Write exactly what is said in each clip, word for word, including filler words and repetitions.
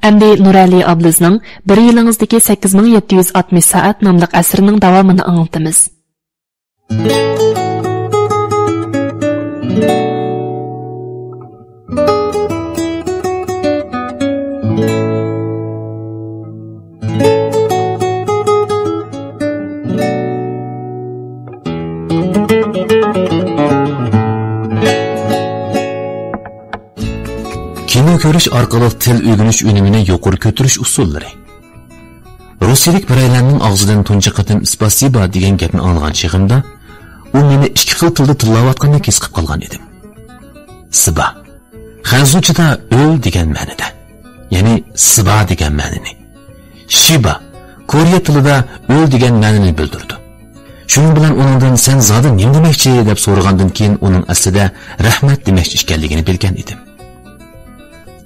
ئەمدى نۇرئەلى ئابلىزنىڭ بىر يىلىڭىزدىكى سەككىز مىڭ يەتتە يۈز ئاتمىش سائەت ناملىق ئەسىرىنىڭ داۋامىنى ئاڭلىتىمىز. كىنو كۆرۈش ئارقىلىق تىل ئۆگىنىش ئۈنۈمىنى يۇقىرى كۆتۈرۈش ئۇسۇللىرى. روسىيىلىك بىرەيلەننىڭ ئاغزىدىن تۇنجى قېتىم سپاسىبا دېگەن گەپنى ئاڭلىغان چېغىمدا، ئۇ مېنى ئىككى خىل تىلدا تىللاۋاتقاندەك ھېس قىلىپ قالغان ئىدىم. سىبا. خەنزۇچىدا ئۆل دېگەن مەنىدە. يەنى سىبا دېگەن مەنىنى. شىبا. كورېيە تىلىدا ئۆل دېگەن مەنىنى بىلدۈرىدۇ. شۇنىڭ بىلەن ئۇنىڭدىن سەن زادى نېمە دېمەكچى دەپ سورىغاندىن كېيىن ئۇنىڭ ئەسلىدە رەھمەت دېمەكچى ئىكەنلىكىنى بىلگەن ئىدىم.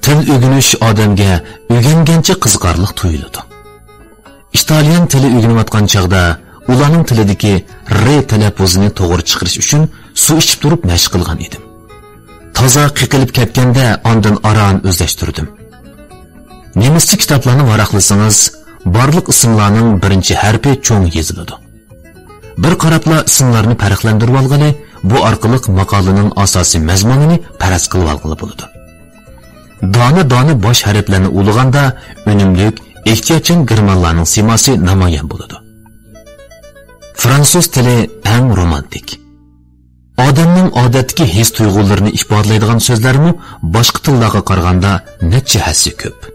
تىل ئۆگىنىش ئادەمگە ئۆگەنگەنچە قىزىقارلىق تۇيۇلىدۇ. ئىتالىيان تىلى ئۆگىنىۋاتقان چاغدا ئۇلارنىڭ تىلىدىكى ر تەلەپپۇزىنى توغرا چىقىرىش ئۈچۈن سۇ ئىچىپ تۇرۇپ مەشىق قىلغان ئىدىم. تازا قېقىلىپ كەتكەندە ئاندىن ئاران ئۆزلەشتۈردۈم. نېمىسچە كىتابلارنى ۋاراقلىسىڭىز، بارلىق ئىسىملارنىڭ بىرىنچى ھەرپى چوڭ يېزىلىدۇ. بىر قاراپلا ئىسىملارنى پەرقلەندۈرۈۋالغىلى، بۇ ئارقىلىق ماقالىنىڭ ئاساسىي مەزمۇنىنى پەرەز قىلىۋالغىلى بولىدۇ. دانە-دانە باش ھەرپلەرنى ئۇلىغاندا، ئۈنۈملۈك، ئېھتىياتچان گېرمانلارنىڭ سىيماسى نامايان بولىدۇ. فرانسۇز تىلى ئەڭ رومانتىك. ئادەمنىڭ ئادەتتىكى ھېس-تۇيغۇلىرىنى ئىپادىلەيدىغان سۆزلەرمۇ باشقا تىللارغا قارىغاندا نەچچە ھەسسە كۆپ.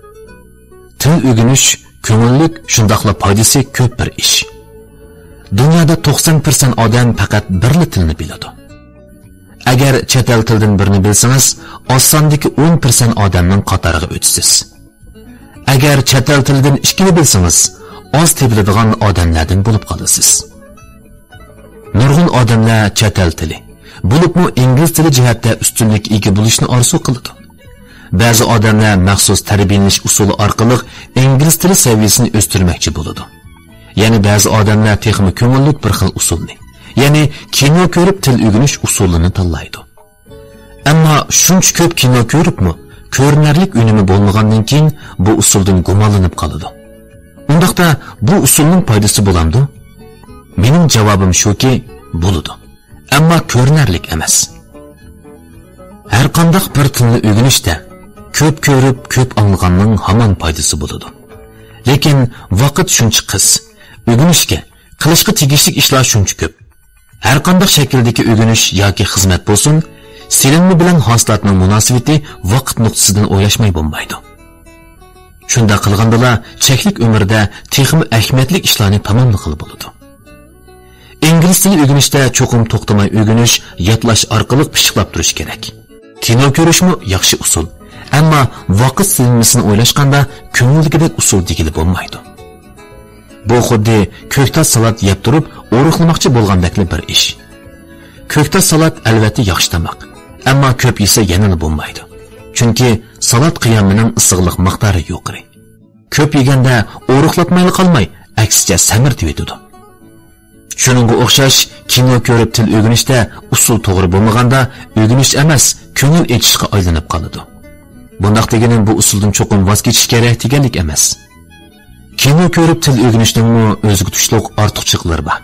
تىل ئۆگىنىش كۆڭۈللۈك، شۇنداقلا پايدىسى كۆپ بىر ئىش. دۇنيادا توقسان پىرسەنت ئادەم پەقەت بىرلا تىلنى بىلىدۇ. ئەگەر چەت ئەل تىلىدىن بىرنى بىلسىڭىز، ئاز ساندىكى ئون پىرسەنت ئادەمنىڭ قاتارىغا ئۆتىسىز. ئەگەر چەت ئەل تىلىدىن ئىككىنى بىلسىڭىز، ئاز تېپىلىدىغان ئادەملەردىن بولۇپ قالىسىز. نۇرغۇن ئادەملەر چەت ئەل تىلى، بولۇپمۇ ئىنگلىز تىلى جەھەتتە ئۈستۈنلۈككە ئىگە بولۇشنى ئارزۇ قىلىدۇ. بەزى ئادەملەر مەخسۇس تەربىيەلىنىش ئۇسۇلى ئارقىلىق ئىنگلىز تىلى سەۋىيەسىنى ئۆستۈرمەكچى بولىدۇ. يەنە بەزى ئادەملەر تېخىمۇ كۆڭۈللۈك بىر خىل ئۇسۇلنى، يەنى كىنو كۆرۈپ تىل ئۆگىنىش ئۇسۇلىنى تاللايدۇ. ئەمما شۇنچە كۆپ كىنو كۆرۈپمۇ، كۆرۈنەرلىك ئۈنۈمى بولمىغاندىن كېيىن بۇ ئۇسۇلدىن گۇمانلىنىپ قالىدۇ. ئۇنداقتا بۇ ئۇسۇلنىڭ پايدىسى بولامدۇ؟ مېنىڭ جاۋابىم شۇكى، بولىدۇ. ئەمما كۆرۈنەرلىك ئەمەس. ھەرقانداق بىر تىلنى ئۆگىنىشتە كۆپ كۆرۈپ، كۆپ ئاڭلىغاننىڭ ھامان پايدىسى بولىدۇ. لېكىن ۋاقىت شۇنچە قىس. ئۆگىنىشكە، قىلىشقا تېگىشلىك ئىشلار شۇنچە كۆپ. ھەرقانداق شەكىلدىكى ئۆگىنىش ياكى خىزمەت بولسۇن، سېلىنما بىلەن ھاسىلاتنىڭ مۇناسىۋىتى ۋاقىت نۇقتىسىدىن ئويلاشماي بولمايدۇ. شۇنداق قىلغاندىلا، چەكلىك ئۆمۈردە تېخىمۇ ئەھمىيەتلىك ئىشلارنى تاماملىغىلى بولىدۇ. ئىنگلىز تىلى ئۆگىنىشتە چوقۇم توختىماي ئۆگىنىش، يادلاش ئارقىلىق پىششىقلاپ تۇرۇش كېرەك. كىنو كۆرۈشمۇ ياخشى ئۇسۇل، ئەمما ۋاقىت سېلىنمىسىنى ئويلاشقاندا كۆڭۈلدىكىدەك ئۇسۇل دېگىلى بولمايدۇ. بۇ خۇددى كۆكتات سالات يەپ تۇرۇپ ئورۇقلىماقچى بولغاندەكلا بىر ئىش. كۆكتات سالات ئەلۋەتتە ياخشى تاماق، ئەمما كۆپ يېسە يەنىلا بولمايدۇ. چۈنكى سالات قىيامىنىڭ ئىسسىقلىق مىقدارى يۇقىرى. كۆپ يېگەندە ئورۇقلاتمايلا قالماي، ئەكسىچە سەمرىتىۋېتىدۇ. شۇنىڭغا ئوخشاش، كىنو كۆرۈپ تىل ئۆگىنىشتە ئۇسۇل توغرا بولمىغاندا، ئۆگىنىش ئەمەس، كۆڭۈل ئېچىشقا ئايلىنىپ قالىدۇ. بۇنداق دېگىنىم بۇ ئۇسۇلدىن چوقۇم ۋاز كېچىش كېرەك دېگەنلىك ئەمەس. كىنو كۆرۈپ تىل ئۆگىنىشنىڭمۇ ئۆزىگە تۇشلۇق ئارتۇقچىلىقلىرى بار.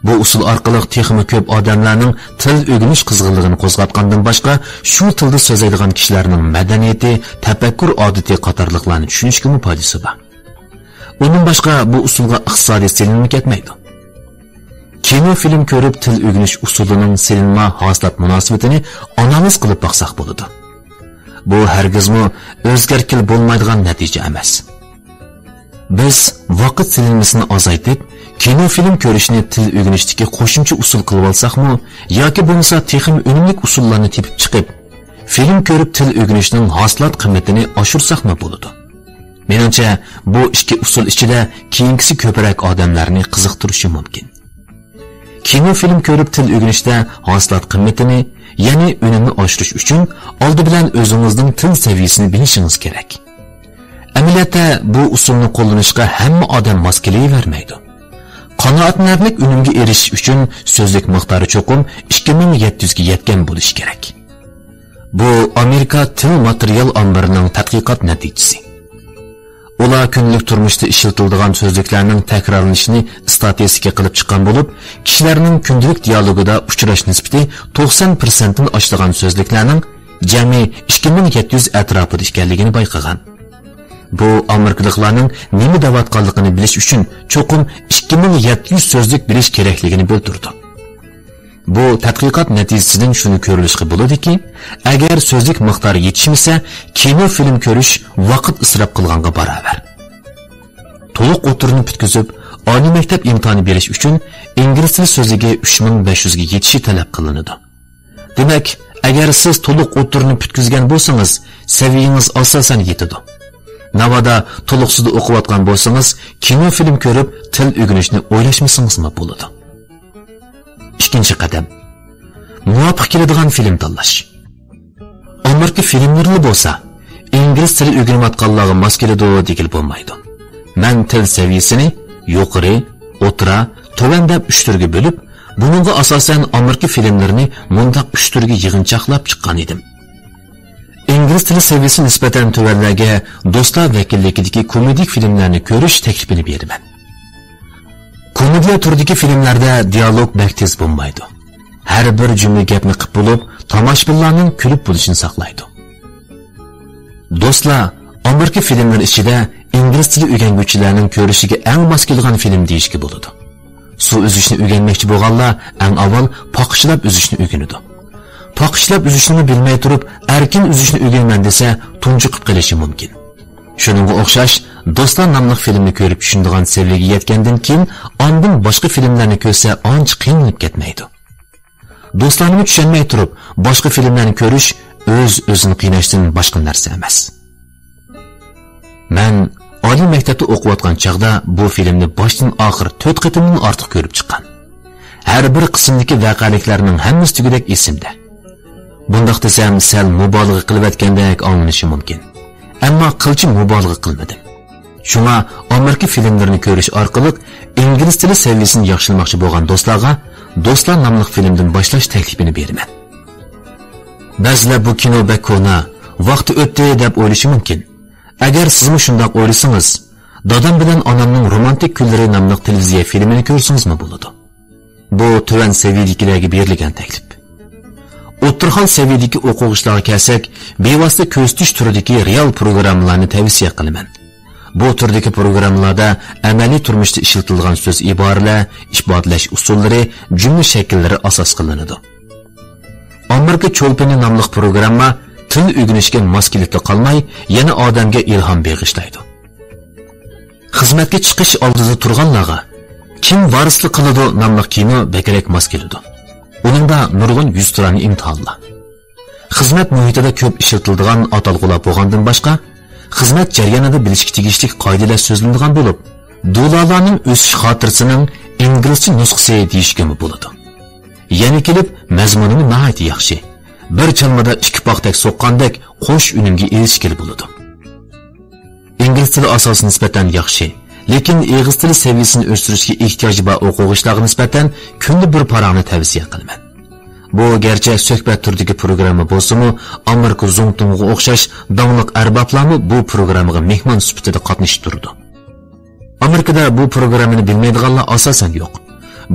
بۇ ئۇسۇل ئارقىلىق تېخىمۇ كۆپ ئادەملەرنىڭ تىل ئۆگىنىش قىزغىنلىقىنى قوزغاتقاندىن باشقا، شۇ تىلدا سۆزلەيدىغان كىشىلەرنىڭ مەدەنىيىتى، تەپەككۇر ئادىتى قاتارلىقلارنى چۈشىنىشكىمۇ پايدىسى بار. ئۇندىن باشقا، بۇ ئۇسۇلغا ئىقتىسادىي سېلىنما كەتمەيدۇ. كىنو، فىلىم كۆرۈپ تىل ئۆگىنىش ئۇسۇلىنىڭ سېلىنما ھاسىلات مۇناسىۋىتىنى ئانالىز قىلىپ باقساق بولىدۇ. بۇ ھەرگىزمۇ ئۆزگەرتكىلى بولمايدىغان نەتىجە ئەمەس. بىز ۋاقىت سېلىنمىسىنى ئازايتىپ، كىنو، فىلىم كۆرۈشنى تىل ئۆگىنىشتىكى قوشۇمچە ئۇسۇل قىلىۋالساقمۇ ياكى بولمىسا تېخىمۇ ئۈنۈملۈك ئۇسۇللارنى تېپىپ چىقىپ، فىلىم كۆرۈپ تىل ئۆگىنىشنىڭ ھاسىلات قىممىتىنى ئاشۇرساقمۇ بولىدۇ. مېنىڭچە، بۇ ئىككى ئۇسۇل ئىچىدە كېيىنكىسى كۆپرەك ئادەملەرنى قىزىقتۇرۇشى مۇمكىن. كىنو، فىلىم كۆرۈپ تىل ئۆگىنىشتە ھاسىلات قىممىتىنى، يەنى ئۈنۈمنى ئاشۇرۇش ئۈچۈن ئالدى بىلەن ئۆزىڭىزنىڭ تىل سەۋىيىسىنى بىلىشىڭىز كېرەك. ئەمەلىيەتتە بۇ ئۇسۇلنى قوللىنىشقا ھەممە ئادەم ماس كېلىۋەرمەيدۇ. قانائەتلىنەرلىك ئۈنۈمگە ئېرىشىش ئۈچۈن سۆزلۈك مىقدارى چوقۇم ئىككى مىڭ يەتتە يۈزگە يەتكەن بولۇشى كېرەك. بۇ ئامېرىكا تىل ماتېرىيال ئامبىرىنىڭ تەتقىقات نەتىجىسى. ئۇلار كۈندىلىك تۇرمۇشتا ئىشلىتىلىدىغان سۆزلۈكلەرنىڭ تەكرارلىنىشىنى ئىستاتىستىكا قىلىپ چىققان بولۇپ، كىشىلەرنىڭ كۈندىلىك دىيالوگىدا ئۇچراش نىسبىتى توقسان پىرسەنتتىن ئاشىدىغان سۆزلۈكلەرنىڭ جەمئىي ئىككى مىڭ يەتتە يۈز ئەتراپىدا ئىكەنلىكىنى بايقىغان. بۇ ئامېرىكىلىقلارنىڭ نېمە دەۋاتقانلىقىنى بىلىش ئۈچۈن چوقۇم ئىككى مىڭ يەتتە يۈز سۆزلۈك بىلىش كېرەكلىكىنى بىلدۈرىدۇ. بۇ تەتقىقات نەتىجىسىدىن شۇنى كۆرۈۋېلىشقا بولىدۇكى، ئەگەر سۆزلۈك مىقدارى يېتىشمىسە، كىنو فىلىم كۆرۈش ۋاقىت ئىسراپ قىلغانغا باراۋەر. تولۇق ئوتتۇرىنى پۈتكۈزۈپ، ئالىي مەكتەپ ئىمتىھانى بېرىش ئۈچۈن ئىنگلىز تىلى سۆزلۈكى ئۈچ مىڭ بەش يۈزگە يېتىشى تەلەپ قىلىنىدۇ. دېمەك، ئەگەر سىز تولۇق ئوتتۇرىنى پۈتكۈزگەن بولسىڭىز، سەۋىيىڭىز ئاساسەن يېتىدۇ. ناۋادا تولۇقسىزدا ئوقۇۋاتقان بولسىڭىز، كىنو فىلىم كۆرۈپ تىل ئۆگىنىشنى ئويلاشمىسىڭىزمۇ بولىدۇ. ئىككىنچى قەدەم. مۇۋاپىق كېلىدىغان فىلىم تاللاش. ئامېرىكا فىلىملىرىلا بولسا، ئىنگلىز تىلى ئۆگىنىۋاتقانلارغا ماس كېلىدۇ دېگىلى بولمايدۇ. مەن تىل سەۋىيەسىنى يۇقىرى، ئوتتۇرا، تۆۋەن دەپ ئۈچ تۈرگە بۆلۈپ، بۇنىڭغا ئاساسەن ئامېرىكا فىلىملىرىنى مۇنداق ئۈچ تۈرگە يىغىنچاقلاپ چىققان ئىدىم. ئىنگلىز تىلى سەۋىيەسى نىسبەتەن تۆۋەنلەرگە دوستلار ۋەكىللىكىدىكى كومېدىك فىلىملەرنى كۆرۈش تەكلىپىنى بېرىمەن. كومېدىيە تۈرىدىكى فىلىملەردە دىيالوگ بەك تېز بولمايدۇ. ھەر بىر جۈملە گەپنى قىپ بولۇپ، تاماشىبىنلارنىڭ كۈلۈپ بولۇشىنى ساقلايدۇ. دوستلار ئامېرىكا فىلىملىرى ئىچىدە ئىنگلىز تىلى ئۆگەنگۈچىلەرنىڭ كۆرۈشىگە ئەڭ ماس كېلىدىغان فىلىم دېيىشكە بولىدۇ. سۇ ئۈزۈشنى ئۆگەنمەكچى بولغانلار ئەڭ ئاۋۋال پاقىچىلاپ ئۈزۈشنى ئۆگىنىدۇ. پاقىچىلاپ ئۈزۈشنىمۇ بىلمەي تۇرۇپ، ئەركىن ئۈزۈشنى ئۆگىنىمەن دېسە، تۇنجۇقۇپ قېلىشى مۇمكىن. شۇنىڭغا ئوخشاش، دوستلار ناملىق فىلىمنى كۆرۈپ چۈشىنىدىغان سەۋىيەگە يەتكەندىن كېيىن، ئاندىن باشقا فىلىملەرنى كۆرسە ئانچە قىينىلىپ كەتمەيدۇ. دوستلارنىمۇ چۈشەنمەي تۇرۇپ، باشقا فىلىملەرنى كۆرۈش ئۆز-ئۆزىنى قىيناشتىن باشقا نەرسە ئەمەس. مەن ئالىي مەكتەپتە ئوقۇۋاتقان چاغدا بۇ فىلىمنى باشتىن ئاخىر تۆت قېتىمدىن ئارتۇق كۆرۈپ چىققان. ھەر بىر قىسىمدىكى ۋەقەلىكلەرنىڭ ھەممىسى دېگۈدەك ئېسىمدە. بۇنداق دېسەم، سەل مۇبالىغە قىلىۋەتكەندەك ئاڭلىنىشى مۇمكىن. ئەمما قىلچە مۇبالىغە قىلمىدىم. شۇڭا ئامېرىكا فىلىملىرىنى كۆرۈش ئارقىلىق ئىنگلىز تىلى سەۋىيەسىنى ياخشىلىماقچى بولغان دوستلارغا دوستلار ناملىق فىلىمدىن باشلاش تەكلىپىنى بېرىمەن. بەزىلەر بۇ كىنو بەك كونا، ۋاقتى ئۆتتى دەپ ئويلىشى مۇمكىن. ئەگەر سىزمۇ شۇنداق ئويلىسىڭىز، دادام بىلەن ئانامنىڭ رومانتىك كۈنلىرى ناملىق تېلېۋىزىيە فىلىمىنى كۆرسىڭىزمۇ بولىدۇ. بۇ تۆۋەن سەۋىيەدىكىلەرگە بېرىلگەن تەكلىپ. ئوتتۇرا ھال سەۋىيەدىكى ئوقۇغۇچىلارغا كەلسەك، بىۋاسىتە كۆزىتىش تۈرىدىكى رېئال پروگراممىلارنى تەۋسىيە قىلىمەن. بۇ تۈردىكى پروگراممىلاردا ئەمەلىي تۇرمۇشتا ئىشلىتىلىدىغان سۆز ئىبارىلەر، ئىپادىلەش ئۇسۇللىرى، جۈملە شەكىللىرى ئاساس قىلىنىدۇ. ئامېرىكا چولپىنى ناملىق پروگرامما تىل ئۆگىنىشكە ماس كېلىپلا قالماي، يەنە ئادەمگە ئىلھام بېغىشلايدۇ. خىزمەتكە چىقىش ئالدىدا تۇرغانلارغا كىم ۋارىسلىق قىلىدۇ ناملىق كىنو بەكرەك ماس كېلىدۇ. ئۇنىڭدا نۇرغۇن يۈزتۇرانە ئىمتىھانلار. خىزمەت مۇھىتىدا كۆپ ئىشلىتىلىدىغان ئاتالغۇلار بولغاندىن باشقا، خىزمەت جەريانىدا بىلىشكە تېگىشلىك قائىدىلەر سۆزلىنىدىغان بولۇپ، دولانلارنىڭ ئۆسۈش خاتىرىسىنىڭ ئىنگلىزچە نۇسخىسى دېيىشكىمۇ بولىدۇ. يەنە كېلىپ، مەزمۇنىمۇ ناھايىتى ياخشى. بىر چالمىدا ئىككى پاختەك سوققاندەك قوش ئۈنۈمگە ئېرىشكىلى بولىدۇ. ئىنگلىز تىلى ئاساسى نىسبەتەن ياخشى، لېكىن ئېغىز تىلى سەۋىيەسىنى ئۆستۈرۈشكە ئېھتىياجى بار ئوقۇغۇچىلارغا نىسبەتەن كۈندە بىر پاراڭنى تەۋسىيە قىلىمەن. بۇ گەرچە سۆھبەت تۈرىدىكى پروگرامما بولسىمۇ، ئامېرىكا زۇڭتۇڭغا ئوخشاش داڭلىق ئەربابلارمۇ بۇ پروگراممىغا مېھمان سۈپىتىدە قاتنىشىپ تۇرىدۇ. ئامېرىكىدا بۇ پروگراممىنى بىلمەيدىغانلار ئاساسەن يوق.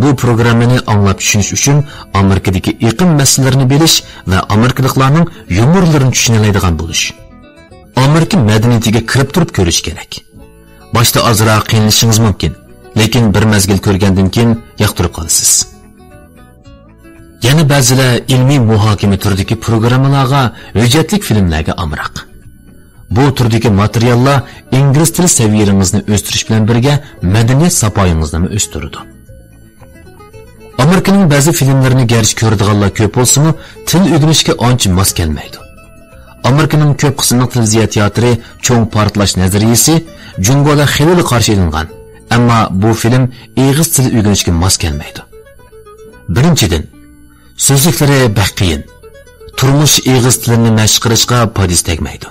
بۇ پروگراممىنى ئاڭلاپ چۈشىنىش ئۈچۈن ئامېرىكىدىكى ئېقىم مەسىلىلىرىنى بىلىش ۋە ئامېرىكىلىقلارنىڭ يۇمۇرلىرىنى چۈشىنەلەيدىغان بولۇش. ئامېرىكا مەدەنىيىتىگە كىرىپ تۇرۇپ كۆرۈش كېرەك. باشتا ئازراق قىينىلىشىڭىز مۇمكىن، لېكىن بىر مەزگىل كۆرگەندىن كېيىن ياقتۇرۇپ قالىسىز. يەنە بەزىلەر ئىلمىي مۇھاكىمە تۈرىدىكى پروگراممىلارغا، ھۆججەتلىك فىلىملەرگە ئامراق. بۇ تۈردىكى ماتېرىياللار ئىنگلىز تىلى سەۋىيەڭىزنى ئۆستۈرۈش بىلەن بىرگە مەدەنىيەت ساپايىڭىزنىمۇ ئۆستۈرىدۇ. ئامېرىكىنىڭ بەزى فىلىملىرىنى گەرچە كۆرىدىغانلار كۆپ بولسىمۇ، تىل ئۆگىنىشكە ئانچە ماس كەلمەيدۇ. ئامېرىكىنىڭ كۆپ قىسىملىق تېلېۋىزىيە تىياتىرى چوڭ پارتلاش نەزەرىيىسى جۇڭگودا خېلىلا قارشى ئېلىنغان، ئەمما بۇ فىلىم ئېغىز تىلى ئۆگىنىشكە ماس كەلمەيدۇ. بىرىنچىدىن، سۆزلۈكلىرى بەك قىيىن. تۇرمۇش ئېغىز تىلىنى مەشىق قىلىشقا پايدىسى تەگمەيدۇ.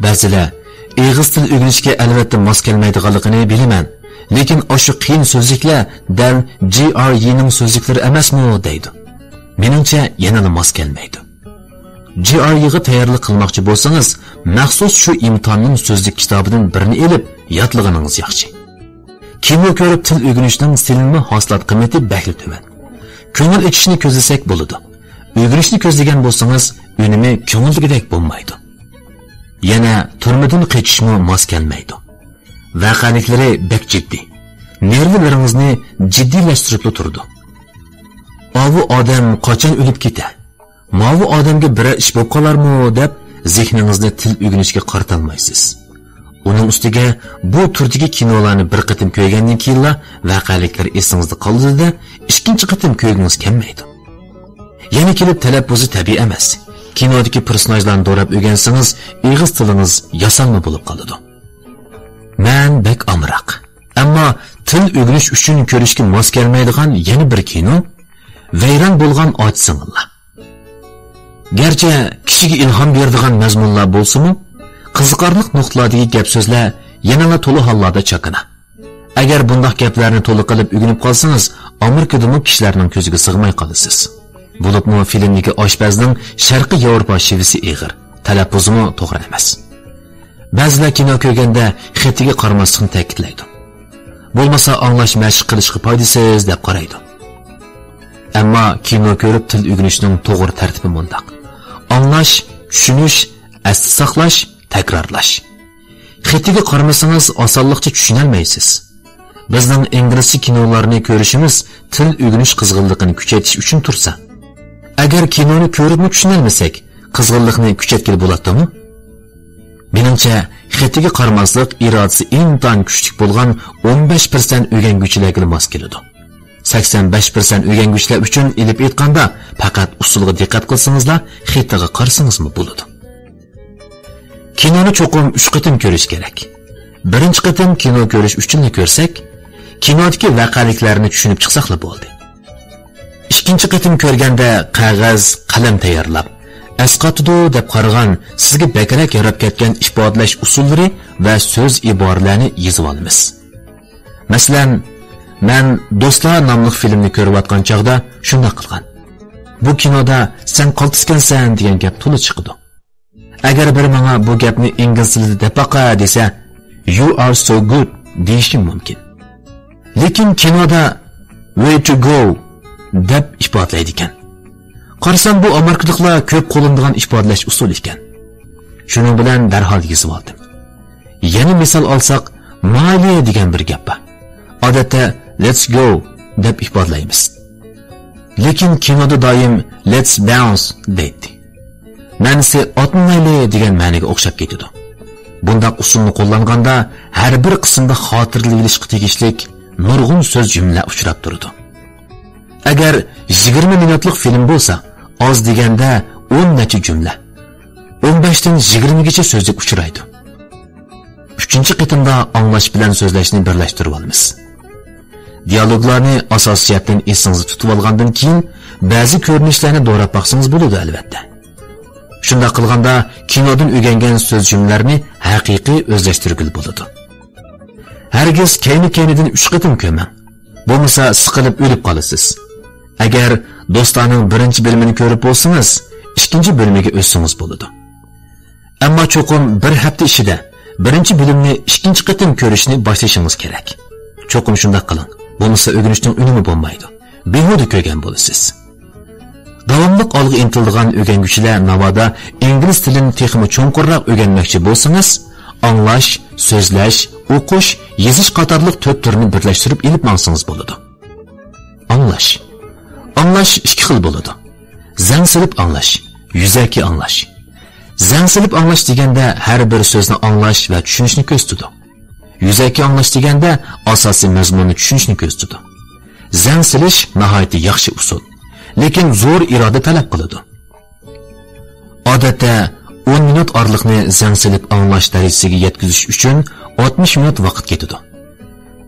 بەزىلەر ئېغىز تىل ئۆگىنىشكە ئەلۋەتتە ماس كەلمەيدىغانلىقىنى بىلىمەن، لېكىن ئاشۇ قىيىن سۆزلۈكلەر دەل جى ئار ئىنىڭ سۆزلۈكلىرى ئەمەسمۇ دەيدۇ. مېنىڭچە يەنىلا ماس كەلمەيدۇ. جي ئار ئىغا تەييارلىق قىلماقچى بولسىڭىز، مەخسۇس شۇ ئىمتىھاننىڭ سۆزلۈك كىتابىدىن بىرنى ئېلىپ يادلىغىنىڭىز ياخشى. كىنو كۆرۈپ تىل ئۆگىنىشنىڭ سېلىنما ھاسىلات قىممىتى بەكلا تۆۋەن. كۆڭۈل ئېچىشنى كۆزلىسەك بولىدۇ. ئۆگىنىشنى كۆزلىگەن بولسىڭىز، ئۈنۈمى كۆڭۈلدىكىدەك بولمايدۇ. يەنە تۈرمىدىن قېچىشمۇ ماس كەلمەيدۇ. ۋەقەلىكلىرى بەك جىددىي. نېرۋىلىرىڭىزنى جىددىيلەشتۈرۈپلا تۇرىدۇ. ئاۋۇ ئادەم قاچان ئۆلۈپ كېتە؟ ماۋۇ ئادەمگە بىرەر ئىش بولۇپ قالارمۇ دەپ، زېھنىڭىزنى تىل ئۆگىنىشكە قارىتالمايسىز. ئۇنىڭ ئۈستىگە بۇ تۈردىكى كىنولارنى بىر قېتىم كۆرگەندىن كېيىنلا ۋەقەلىكلەر ئېسىڭىزدە قالىدۇ-دە، ئىككىنچى قېتىم كۆرگۈڭىز كەلمەيدۇ. يەنە كېلىپ تەلەپپۇزى تەبىئىي ئەمەس. كىنودىكى پېرسوناژلارنى دوراپ ئۆگەنسىڭىز، ئېغىز تىلىڭىز ياسالما بولۇپ قالىدۇ. مەن بەك ئامراق. ئەمما تىل ئۆگىنىش ئۈچۈن كۆرۈشكە ماس كەلمەيدىغان يەنە بىر كىنو، ۋەيران بولغان ئاچا سىڭىللار. گەرچە كىشىگە ئىلھام بېرىدىغان مەزمۇنلار بولسىمۇ، قىزىقارلىق نۇقتىلاردىكى گەپ-سۆزلەر يەنىلا تولا ھاللاردا چاكىنا. ئەگەر بۇنداق گەپلەرنى تولا قىلىپ ئۆگىنىپ قالسىڭىز، ئامېرىكىدىمۇ كىشىلەرنىڭ كۆزىگە سىغماي قالىسىز. بولۇپمۇ فىلىمدىكى ئاشپەزنىڭ شەرقىي ياۋروپا شېۋىسى ئېغىر، تەلەپپۇزىمۇ توغرا ئەمەس. بەزىلەر كىنو كۆرگەندە خېتىگە قارىماسلىقنى تەكىتلەيدۇ. بولمىسا ئاڭلاش مەشىق قىلىشقا پايدىسىز دەپ قارايدۇ. ئەمما كىنو كۆرۈپ تىل ئۆگىنىشنىڭ توغرا تەرتىپى مۇنداق. ئاڭلاش، چۈشىنىش، ئەستە ساقلاش، تەكرارلاش. خېتىگە قارىمىسىڭىز ئاسانلىقچە چۈشىنەلمەيسىز. بىزنىڭ ئىنگلىزچە كىنولارنى كۆرۈشىمىز تىل ئۆگىنىش قىزغىنلىقىنى كۈچەيتىش ئۈچۈن تۇرسا، ئەگەر كىنونى كۆرۈپمۇ چۈشىنەلمىسەك، قىزغىنلىقنى كۈچەيتكىلى بولاتتىمۇ؟ مېنىڭچە، خېتىگە قارىماسلىق ئىرادىسى ئىنتايىن كۈچلۈك بولغان ئون بەش پىرسەنت ئۆگەنگۈچىلەرگىلا ماس كېلىدۇ. سەكسەن بەش پىرسەنت ئۆگەنگۈچىلەر ئۈچۈن ئېلىپ ئېيتقاندا، پەقەت ئۇسسۇلغا دىققەت قىلسىڭىزلا، خېتىغا قارىسىڭىزمۇ بولىدۇ. كىنونى چوقۇم ئۈچ قېتىم كۆرۈش كېرەك. بىرىنچى قېتىم كىنو كۆرۈش ئۈچۈنلا كۆرسەك، كىنودىكى ۋەقەلىكلەرنى چۈشىنىپ چىقساقلا بولدى. ئىككىنچى قېتىم كۆرگەندە قەغەز، قەلەم تەييارلاپ، ئەسقاتىدۇ دەپ قارىغان، سىزگە بەكرەك ياراپ كەتكەن ئىپادىلەش ئۇسۇللىرى ۋە سۆز ئىبارىلەرنى يېزىۋالىمىز. مەسىلەن، مەن دوستلار ناملىق فىلىمنى كۆرۈۋاتقان چاغدا شۇنداق قىلغان. بۇ كىنودا سەن قالتىسكەنسەن دېگەن گەپ تولا چىقىدۇ. ئەگەر بىرى ماڭا بۇ گەپنى ئىنگلىز تىلىدا دەپ باقە دېسە، You are so good دېيىشىم مۇمكىن. لېكىن كىنودا Way to go دەپ ئىپادىلەيدىكەن. قارىسام، بۇ ئامېرىكىلىقلار كۆپ قوللىنىدىغان ئىپادىلەش ئۇسۇلى ئىكەن. شۇنىڭ بىلەن دەرھال يېزىۋالدىم. يەنە مىسال ئالساق، مايلى دېگەن بىر گەپ بار. ئادەتتە Let's go دەپ ئىپادىلەيمىز. لېكىن كىنودا دائىم Let's bounce دەيتتى. مەنىسى ئاتلىنايلى دېگەن مەنىگە ئوخشاپ كېتىدۇ. بۇنداق ئۇسۇلنى قوللانغاندا ھەر بىر قىسىمدا خاتىرىلىۋېلىشقا تېگىشلىك نۇرغۇن سۆز جۈملە ئۇچراپ تۇرىدۇ. ئەگەر يىگىرمە مىنۇتلۇق فىلىم بولسا، ئاز دېگەندە ئون نەچچە جۈملە، ئون بەشتىن يىگىرمىگىچە سۆزلۈك ئۇچرايدۇ. ئۈچىنچى قېتىمدا ئاڭلاش بىلەن سۆزلەشنى بىرلەشتۈرۈۋالىمىز. دىيالوگلارنى ئاساسىي جەھەتتىن ئېسىڭىزدە تۇتۇۋالغاندىن كېيىن، بەزى كۆرۈنۈشلەرنى دوراپ باقسىڭىز بولىدۇ، ئەلۋەتتە. شۇنداق قىلغاندا، كىنودىن ئۆگەنگەن سۆز جۈملىلەرنى ھەقىقىي ئۆزلەشتۈرگىلى بولىدۇ. ھەرگىز كەينى-كەينىدىن ئۈچ قېتىم كۆرمەڭ. بولمىسا سىقىلىپ ئۆلۈپ قالىسىز. ئەگەر دوستلارنىڭ بىرىنچى بۆلۈمىنى كۆرۈپ بولسىڭىز، ئىككىنچى بۆلۈمىگە ئۆتسىڭىز بولىدۇ. ئەمما چوقۇم بىر ھەپتە ئىچىدە بىرىنچى بۆلۈمنى ئىككىنچى قېتىم كۆرۈشنى باشلىشىڭىز كېرەك. چوقۇم شۇنداق قىلىڭ. بولمىسا ئۆگىنىشنىڭ ئۈنۈمى بولمايدۇ. بىھۇدە كۆرگەن بولىسىز. داۋاملىق ئالغا ئىنتىلىدىغان ئۆگەنگۈچىلەر ناۋادا ئىنگلىز تىلىنى تېخىمۇ چوڭقۇرراق ئۆگەنمەكچى بولسىڭىز، ئاڭلاش، سۆزلەش، ئوقۇش، يېزىش قاتارلىق تۆت تۈرنى بىرلەشتۈرۈپ ئېلىپ ماڭسىڭىز بولىدۇ. ئاڭلاش. ئاڭلاش ئىككى خىل بولىدۇ. زەڭ سېلىپ ئاڭلاش، يۈزەكى ئاڭلاش. زەڭ سېلىپ ئاڭلاش دېگەندە ھەر بىر سۆزنى ئاڭلاش ۋە چۈشىنىشنى كۆرسىتىدۇ. يۈزەكى ئاڭلاش دېگەندە ئاساسىي مەزمۇننى چۈشىنىشنى كۆرسىتىدۇ. زەڭ سېلىش ناھايىتى ياخشى ئۇسۇل، لېكىن زور ئىرادە تەلەپ قىلىدۇ. ئادەتتە ئون مىنۇت ئارىلىقنى زەڭ سېلىپ ئاڭلاش دەرىجىسىگە يەتكۈزۈش ئۈچۈن ئاتمىش مىنۇت ۋاقىت كېتىدۇ.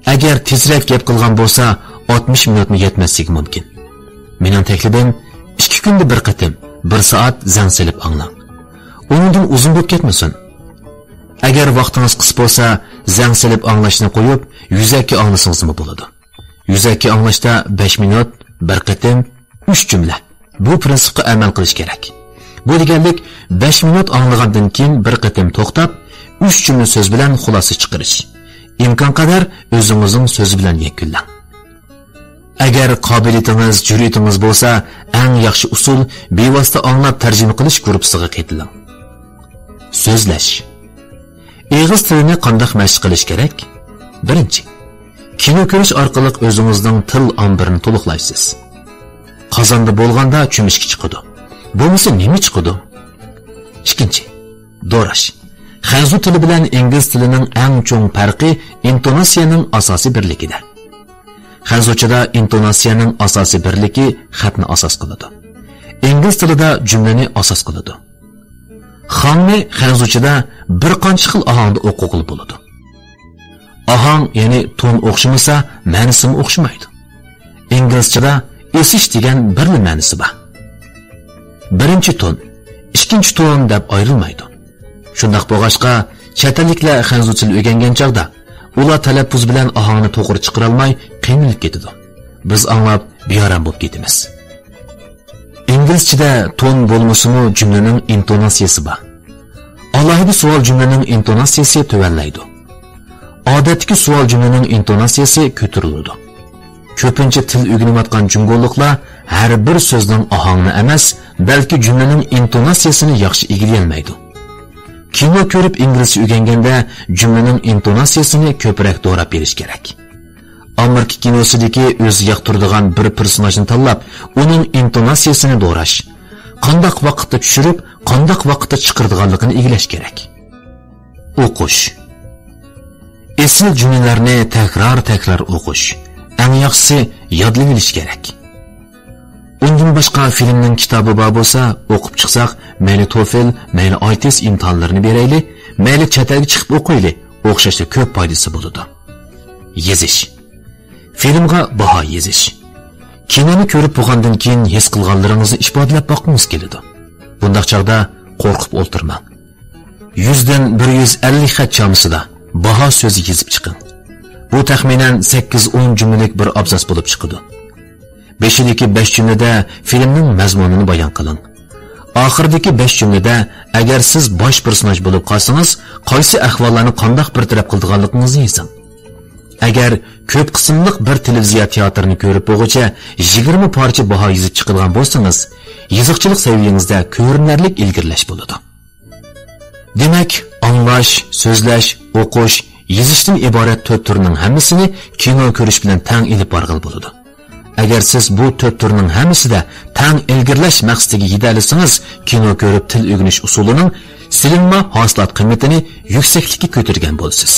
ئەگەر تېزرەك گەپ قىلغان بولسا، ئاتمىش مىنۇتمۇ يەتمەسلىكى مۇمكىن. مېنىڭ تەكلىپىم، ئىككى كۈندە بىر قېتىم، بىر سائەت زەڭ سېلىپ ئاڭلاڭ. ئۇنىڭدىن ئۇزۇن بولۇپ كەتمىسۇن. ئەگەر ۋاقتىڭىز قىس بولسا، زەڭ سېلىپ ئاڭلاشنى قويۇپ، يۈزەكى ئاڭلىسىڭىزمۇ بولىدۇ. يۈزەكى ئاڭلاشتا بەش مىنۇت، بىر قېتىم، ئۈچ جۈملە. بۇ پىرىنسىپقا ئەمەل قىلىش كېرەك. بۇ دېگەنلىك، بەش مىنۇت ئاڭلىغاندىن كېيىن بىر قېتىم توختاپ، ئۈچ جۈملە سۆز بىلەن خۇلاسە چىقىرىش. ئىمكانقەدەر ئۆزىڭىزنىڭ سۆزى بىلەن يەكۈنلەڭ. ئەگەر قابىلىيىتىڭىز، جۈرئىتىڭىز بولسا، ئەڭ ياخشى ئۇسۇل بىۋاسىتە ئاڭلاپ تەرجىمە قىلىش گۇرۇپپىسىغا قېتىلىڭ. سۆزلەش. ئېغىز تىلىنى قانداق مەشىق قىلىش كېرەك؟ بىرىنچى، كىنو كۆرۈش ئارقىلىق ئۆزىڭىزنىڭ تىل ئامبىرىنى تولۇقلايسىز. قازاندا بولغاندا چۆمۈچكە چىقىدۇ. بولمىسا نېمە چىقىدۇ؟ ئىككىنچى، دوراش. خەنزۇ تىلى بىلەن ئىنگلىز تىلىنىڭ ئەڭ چوڭ پەرقى ئىنتوناتسىيەنىڭ ئاساسىي بىرلىكىدە. خەنزۇچىدا ئىنتوناتسىيەنىڭ ئاساسىي بىرلىكى خەتنى ئاساس قىلىدۇ. ئىنگلىز تىلىدا جۈملىنى ئاساس قىلىدۇ. خاڭنى خەنزۇچىدا بىر قانچە خىل ئاھاڭدا ئوقۇغىلى بولىدۇ. ئاھاڭ، يەنى تون ئوخشىمىسا، مەنىسىمۇ ئوخشىمايدۇ. ئىنگلىزچىدا ئېسىش دېگەن بىرلا مەنىسى بار. بىرىنچى تون، ئىككىنچى تون دەپ ئايرىلمايدۇ. شۇنداق بولغاچقا، چەت ئەللىكلەر خەنزۇ تىلى ئۆگەنگەن چاغدا، ئۇلار تەلەپپۇز بىلەن ئاھاڭنى توغرا چىقىرالماي قىينىلىپ كېتىدۇ. بىز ئاڭلاپ بىئارام بولۇپ كېتىمىز. ئىنگلىزچىدە تون بولمىسىمۇ، جۈملىنىڭ ئىنتوناتسىيەسى بار. ئالاھىدە سوئال جۈملىنىڭ ئىنتوناتسىيەسى تۆۋەنلەيدۇ. ئادەتتىكى سوئال جۈملىنىڭ ئىنتوناتسىيەسى كۆتۈرۈلىدۇ. كۆپىنچە تىل ئۆگىنىۋاتقان جۇڭگولۇقلار ھەر بىر سۆزنىڭ ئاھاڭىنى ئەمەس، بەلكى جۈملىنىڭ ئىنتوناتسىيەسىنى ياخشى ئىگىلىيەلمەيدۇ. كىنو كۆرۈپ ئىنگلىزچە ئۆگەنگەندە، جۈملىنىڭ ئىنتوناتسىيەسىنى كۆپرەك دوراپ بېرىش كېرەك. ئامېرىكا كىنوسىدىكى ئۆزى ياقتۇرىدىغان بىر پېرسوناژنى تاللاپ، ئۇنىڭ ئىنتوناتسىيەسىنى دوراش، قانداق ۋاقىتتا چۈشۈرۈپ، قانداق ۋاقىتتا چىقىرىدىغانلىقىنى ئىگىلەش كېرەك. ئوقۇش. ئېسىل جۈملىلەرنى تەكرار-تەكرار ئوقۇش. ئەڭ ياخشىسى يادلىۋېلىش كېرەك. ئۇندىن باشقا فىلىمنىڭ كىتابى بار بولسا، ئوقۇپ چىقساق، مەيلى توفېل، مەيلى ئايتىلس ئىمتىھانلىرىنى بېرەيلى، مەيلى چەت ئەلگە چىقىپ ئوقۇيلى، ئوخشاشلا كۆپ پايدىسى بولىدۇ. يېزىش. فىلىمغا باھا يېزىش. كىنونى كۆرۈپ بولغاندىن كېيىن ھېس قىلغانلىرىڭىزنى ئىپادىلەپ باققۇڭىز كېلىدۇ. بۇنداق چاغدا قورقۇپ ئولتۇرماڭ. يۈزدىن بىر يۈز ئەللىك خەت چامىسىدا باھا سۆزى يېزىپ چىقىڭ. بۇ تەخمىنەن سەككىز ئون جۈملىلىك بىر ئابزاس بولۇپ چىقىدۇ. بېشىدىكى بەش جۈملىدە فىلىمنىڭ مەزمۇنىنى بايان قىلىڭ. ئاخىرىدىكى بەش جۈملىدە، ئەگەر سىز باش پېرسوناژ بولۇپ قالسىڭىز، قايسى ئەھۋاللارنى قانداق بىر تەرەپ قىلىدىغانلىقىڭىزنى يېزىڭ. ئەگەر كۆپ قىسىملىق بىر تېلېۋىزىيە تىياتىرىنى كۆرۈپ بولغۇچە يىگىرمە پارچە باھا يېزىپ چىقىدىغان بولسىڭىز، يېزىقچىلىق سەۋىيەڭىزدە كۆرۈنەرلىك ئىلگىرىلەش بولىدۇ. دېمەك، ئاڭلاش، سۆزلەش، ئوقۇش، يېزىشتىن ئىبارەت تۆت تۈرنىڭ ھەممىسىنى كىنو كۆرۈش بىلەن تەڭ ئېلىپ بارغىلى بولىدۇ. ئەگەر سىز بۇ تۆت تۈرنىڭ ھەممىسىدە تەڭ ئىلگىرىلەش مەقسىتىگە يېتەلىسىڭىز، كىنو كۆرۈپ تىل ئۆگىنىش ئۇسۇلىنىڭ سېلىنما ھاسىلات قىممىتىنى يۈكسەكلىككە كۆتۈرگەن بولىسىز.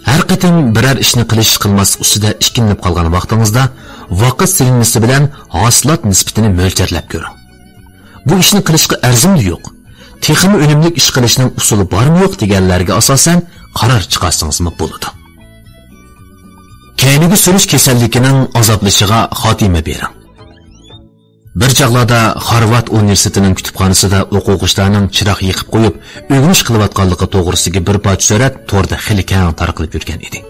ھەر قېتىم بىرەر ئىشنى قىلىش-قىلماسلىق ئۈستىدە ئىككىلىنىپ قالغان ۋاقتىڭىزدا، ۋاقىت سېلىنمىسى بىلەن ھاسىلات نىسبىتىنى مۆلچەرلەپ كۆرۈڭ. بۇ ئىشنى قىلىشقا ئەرزىمدۇ يوق، تېخىمۇ ئۈنۈملۈك ئىش قىلىشنىڭ ئۇسۇلى بارمۇ يوق دېگەنلەرگە ئاساسەن قارار چىقارسىڭىزمۇ بولىدۇ. كەينىگە سۈرۈش كېسەللىكىنىڭ ئازابلىشىغا خاتىمە بېرىڭ. بىر چاغلاردا خارۋارد ئۇنىۋېرسىتېتىنىڭ كۇتۇپخانىسىدا ئوقۇغۇچىلارنىڭ چىراغ يېقىپ قويۇپ، ئۆگىنىش قىلىۋاتقانلىقى توغرىسىدىكى بىر پارچە سۈرەت توردا خېلى كەڭ تارقىلىپ يۈرگەن ئىدى.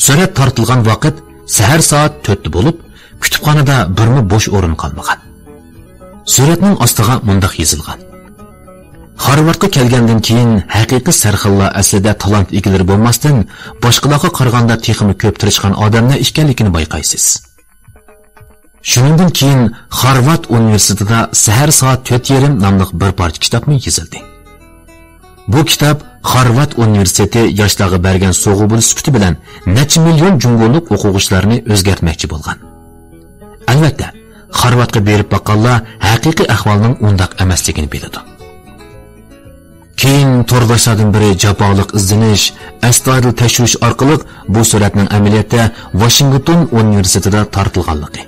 سۈرەت تارتىلغان ۋاقىت سەھەر سائەت تۆتتە بولۇپ، كۇتۇپخانىدا بىرمۇ بوش ئورۇن قالمىغان. سۈرەتنىڭ ئاستىغا مۇنداق يېزىلغان: خارۋاردقا كەلگەندىن كېيىن ھەقىقىي سەرخىللار ئەسلىدە تالانت ئىگىلىرى بولماستىن، باشقىلارغا قارىغاندا تېخىمۇ كۆپ تىرىشقان ئادەملەر ئىكەنلىكىنى بايقايسىز. شۇنىڭدىن كېيىن خارۋارد ئۇنىۋېرسىتېتىدا سەھەر سائەت تۆت يېرىم ناملىق بىر پارچە كىتابمۇ يېزىلدى. بۇ كىتاب خارۋارد ئۇنىۋېرسىتېتى ياشلارغا بەرگەن سوۋغا بولۇش سۈپىتى بىلەن نەچچە مىليون جۇڭگولۇق ئوقۇغۇچىلارنى ئۆزگەرتمەكچى بولغان. ئەلۋەتتە، خارۋاردقا بېرىپ باققانلار ھەقىقىي ئەھۋالنىڭ ئۇنداق ئەمەسلىكىنى بىلىدۇ. كېيىن تورداشلاردىن بىرى جاپالىق ئىزدىنىش، ئەستايىدىل تەكشۈرۈش ئارقىلىق بۇ سۈرەتنىڭ ئەمەلىيەتتە ۋاشىنگتون ئۇنىۋېرسىتېتىدا تارتىلغانلىقى،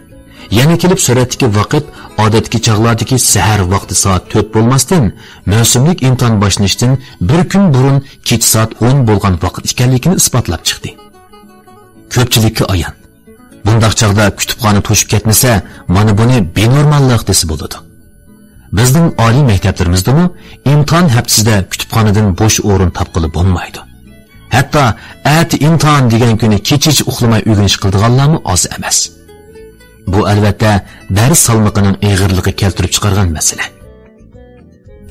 يەنە كېلىپ سۈرەتتىكى ۋاقىت ئادەتتىكى چاغلاردىكى سەھەر ۋاقتى سائەت تۆت بولماستىن، مەۋسۇملۇق ئىمتىھان باشلىنىشتىن بىر كۈن بۇرۇن كېچە سائەت ئون بولغان ۋاقىت ئىكەنلىكىنى ئىسپاتلاپ چىقتى. كۆپچىلىككە ئايان، بۇنداق چاغدا كۇتۇپخانا توشۇپ كەتمىسە، مانا بۇنى بىنورماللىق دېسە بولىدۇ. بىزنىڭ ئالىي مەكتەپلىرىمىزدىمۇ ئىمتىھان ھەپتىسىدە كۇتۇپخانىدىن بوش ئورۇن تاپقىلى بولمايدۇ. ھەتتا ئەتە ئىمتىھان دېگەن كۈنى كېچىچە ئۇخلىماي ئۆگىنىش قىلىدىغانلارمۇ ئاز ئەمەس. بۇ، ئەلۋەتتە، دەرس سالمىقىنىڭ ئېغىرلىقى كەلتۈرۈپ چىقارغان مەسىلە.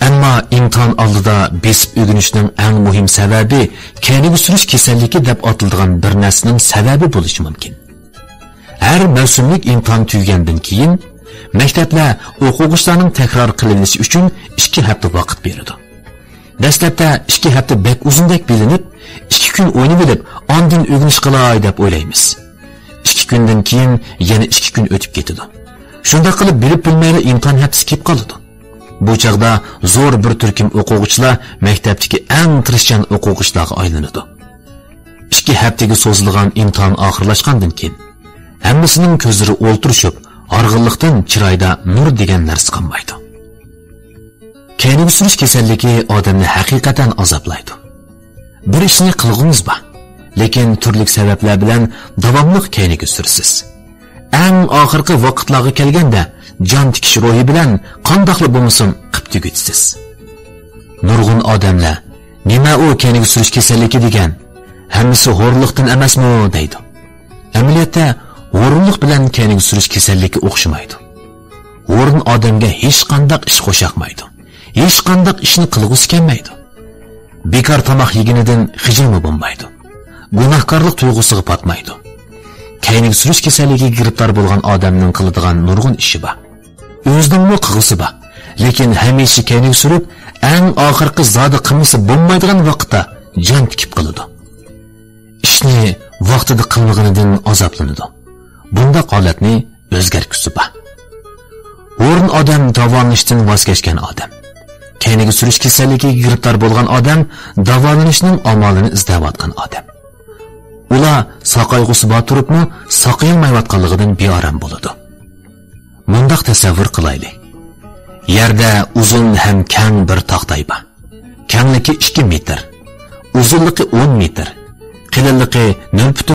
ئەمما ئىمتىھان ئالدىدا بېسىپ ئۆگىنىشنىڭ ئەڭ مۇھىم سەۋەبى كەينىگە سۈرۈش كېسەللىكى دەپ ئاتىلىدىغان بىر نەرسىنىڭ سەۋەبى بولۇشى مۇمكىن. ھەر مەۋسۇملۇق ئىمتىھان تۈگىگەندىن كېيىن، مەكتەپلەر ئوقۇغۇچىلارنىڭ تەكرار قىلىۋېلىشى ئۈچۈن ئىككى ھەپتە ۋاقىت بېرىدۇ. دەسلەپتە ئىككى ھەپتە بەك ئۇزۇندەك بىلىنىپ، ئىككى كۈن ئوينىۋېلىپ، ئاندىن ئۆگىنىش قىلاي دەپ ئويلايمىز. ئىككى كۈندىن كېيىن يەنە ئىككى كۈن ئۆتۈپ كېتىدۇ. شۇنداق قىلىپ، بىلىپ بىلمەيلا ئىمتىھان ھەپتىسى كېلىپ قالىدۇ. بۇ چاغدا زور بىر تۈركۈم ئوقۇغۇچىلار مەكتەپتىكى ئەڭ تىرىشچان ئوقۇغۇچىلارغا ئايلىنىدۇ. ئىككى ھەپتىگە سوزۇلغان ئىمتىھان ئاخىرلاشقاندىن كېيىن، ھەممىسىنىڭ كۆزلىرى ئولتۇرۇشۇپ، ھارغىنلىقتىن چىرايدا نۇر دېگەن نەرسە قالمايدۇ. كەينىگە سۈرۈش كېسەللىكى ئادەمنى ھەقىقەتەن ئازابلايدۇ. بىر ئىشنى قىلغۇڭىز بار، لېكىن تۈرلۈك سەۋەبلەر بىلەن داۋاملىق كەينىگە سۈرىسىز. ئەڭ ئاخىرقى ۋاقىتلارغا كەلگەندە، جان تىكىش روھى بىلەن قانداقلا بولمىسۇن قىپ تۈگىتىسىز. نۇرغۇن ئادەملەر، «نېمە ئۇ كەينىگە سۈرۈش كېسەللىكى دېگەن؟ ھەممىسى ھورۇنلۇقتىن ئەمەسمۇ؟» دەيدۇ. ئەمەلىيەتتە، ھورۇنلۇق بىلەن كەينىگە سۈرۈش كېسەللىكى ئوخشىمايدۇ. ھورۇن ئادەمگە ھېچقانداق ئىش قوشاقمايدۇ، ھېچقانداق ئىشنى قىلغۇسى كەلمەيدۇ. بىكار تاماق يېگىنىدىن خىجىلمۇ بولمايدۇ. گۇناھكارلىق تۇيغۇسىغا پاتمايدۇ. كەينىگە سۈرۈش كېسەللىكىگە گىرىپتار بولغان ئادەمنىڭ قىلىدىغان نۇرغۇن ئىشى بار. ئۆزىنىڭمۇ قىلغۇسى بار. لېكىن ھەمىشە كەينىگە سۈرۈپ، ئەڭ ئاخىرقى زادى قىلمىسا بولمايدىغان ۋاقىتتا جان تىكىپ قالىدۇ. ئىشنى ۋاقتىدا قىلمىغىنىدىن ئازابلىنىدۇ. بۇنداق ھالەتنى ئۆزگەرتكۈسى بار. ھورۇن ئادەم داۋالىنىشتىن ۋاز كەچكەن ئادەم. كەينىگە سۈرۈش كېسەللىكىگە گىرىپتار بولغان ئادەم داۋالىنىشنىڭ ئامالىنى ئىزدەۋاتقان ئادەم. ئۇلار ساقايغۇسى بار تۇرۇپمۇ ساقىيالمايۋاتقانلىقىدىن بىئارام بولىدۇ. مۇنداق تەسەۋۋۇر قىلايلى. يەردە ئۇزۇن ھەم كەڭ بىر تاختاي بار. كەڭلىكى ئىككى مېتىر، ئۇزۇنلۇقى ئون مېتىر، قېلىنلىقى نۆل پۈتۈن